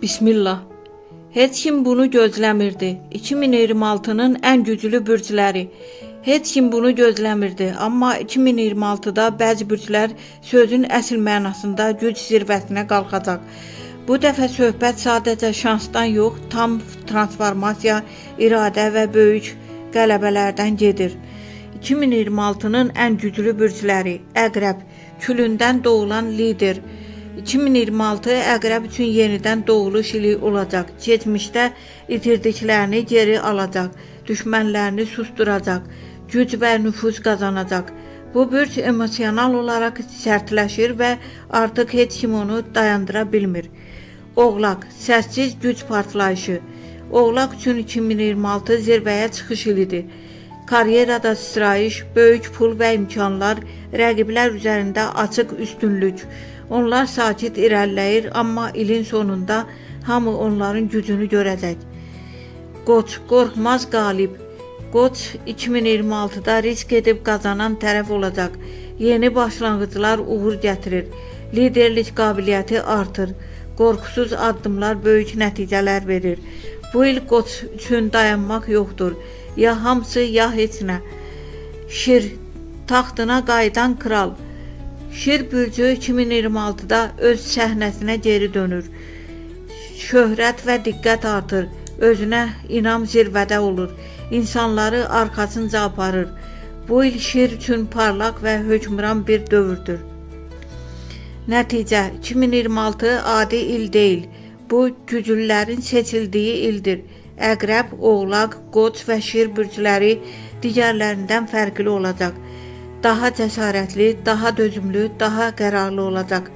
Bismillah. Heç kim bunu gözləmirdi. 2026-nın ən güclü bürcləri. Heç kim bunu gözləmirdi. Amma 2026-da bəzi bürclər sözün əsl mənasında güc zirvəsinə qalxacaq. Bu dəfə söhbət sadəcə şansdan yox, tam transformasiya, iradə və böyük qələbələrdən gedir. 2026-nın ən güclü bürcləri: Əqrəb, külündən doğulan lider. 2026 Əqrəb üçün yenidən doğuluş ili olacaq. Keçmişdə itirdiklərini geri alacaq, düşmənlərini susduracaq, güc və nüfuz qazanacaq. Bu bürc emosional olaraq sərtləşir və artıq heç kim onu dayandıra bilmir. Oğlaq, səssiz güc partlayışı. Oğlaq üçün 2026 zirvəyə çıxış ilidir. Karyerada sıçrayış, böyük pul və imkanlar, rəqiblər üzərində açıq üstünlük. Onlar sakit irəliləyir, amma ilin sonunda hamı onların gücünü görəcək. Qoç, qorxmaz qalib. Qoç 2026-da risk edib qazanan tərəf olacaq. Yeni başlanğıclar uğur gətirir. Liderlik qabiliyyəti artır. Qorxusuz addımlar böyük nəticələr verir. Bu il Qoç üçün dayanmaq yoxdur. Ya hamısı, ya heç nə. Şir, taxtına qayıdan kral. Şir bürcü 2026-da öz səhnəsinə geri dönür. Şöhrət və diqqət artır. Özünə inam zirvədə olur. İnsanları arxasınca aparır. Bu il şir üçün parlaq və hökmran bir dövrdür. Nəticə: 2026 adi il deyil. Bu güclülərin seçildiyi ildir. Əqrəb, Oğlaq, Qoç və Şir bürcləri digərlərindən fərqli olacaq. Daha cəsarətli, daha dözümlü, daha qərarlı olacaq.